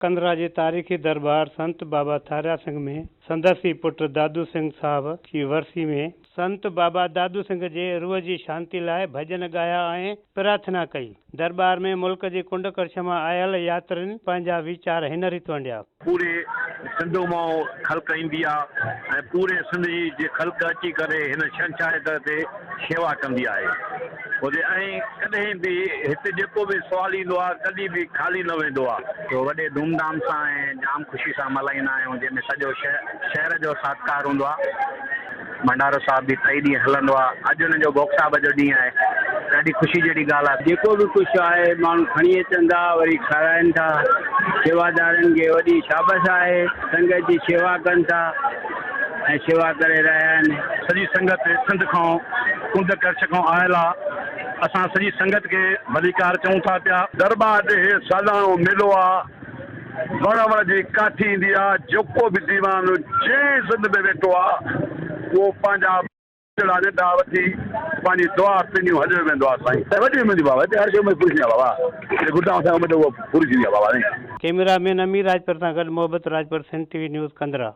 ڪنڌرا جي تاريخي درٻار سنت بابا ٿاريا سنگهه ۾ سندس ئي پٽ دادو سنگهه صاحب جي ورسي ۾، سنت بابا دادو سنگهه جي روح جي شانتي لاء ڀڄن ڳايا ۽ پراٿنا ڪئي. درٻار ۾ ملڪ جي ڪنڊ ڪڙڇ مان آيل ياترين پنهنجا ويچار هن ريت ونڊيا. پوري سنڌ مان خلق ايندي آ ۽ پوري سنڌ جي خلق اچي ڪري هن شهنشاهي در تي شيوا ڪندي آهي اتي ۽ ڪڏهن به هتي جيڪو به سوال ايندو آهي ڪڏهن به خالي نه ويندو آهي. سو وڏي ڌوم ڌام سان ۽ جام خوشي سان ملهائيندا آهيون جنهن ۾ سڄو شهر جو ساٿڪار هوندو آهي. ڀنڊارو صاحب به ٽئي ڏينهن هلندو آهي. اڄ ان جو ڀوڳ صاحب جو ڏينهن آهي. ڏاڍي خوشي جهڙي ڳالهه آهي. جيڪو به ڪجهه آهي ماڻهو کڻي اچن ٿا وري کارائن ٿا. شيوادارن کي وڏي شابس آهي سنگت جي شيوا ڪن ٿا. ۽ شيوا ڪري رهيا آهن. سڄي سنگت سنڌ کان ڪنڊ ڪڙڇ کان آيل آ اسان سڄي سنگت کي ڀليڪار چئون ٿا پيا. درٻار تي هي سالاڻو ميلو آ وڻ وڻ جي ڪاٺي ايندي آ جيڪو به ديوان جنهن سنڌ ۾ ويٺو آ اهو پنهنجا ٻچڙا ننڍا وٺي پنهنجي دعا پنيون هليو ويندو آ سائين. وڏي اميد بابا هتي هر شي اميد پوري ٿيندي آ بابا جي گهرجا سائين اميد اها پوري ٿيندي آ بابا سائين. ڪئميرا مين امير راڄپر سان گڏ Mohabbat Rajpar Sindh T V news Kandhra.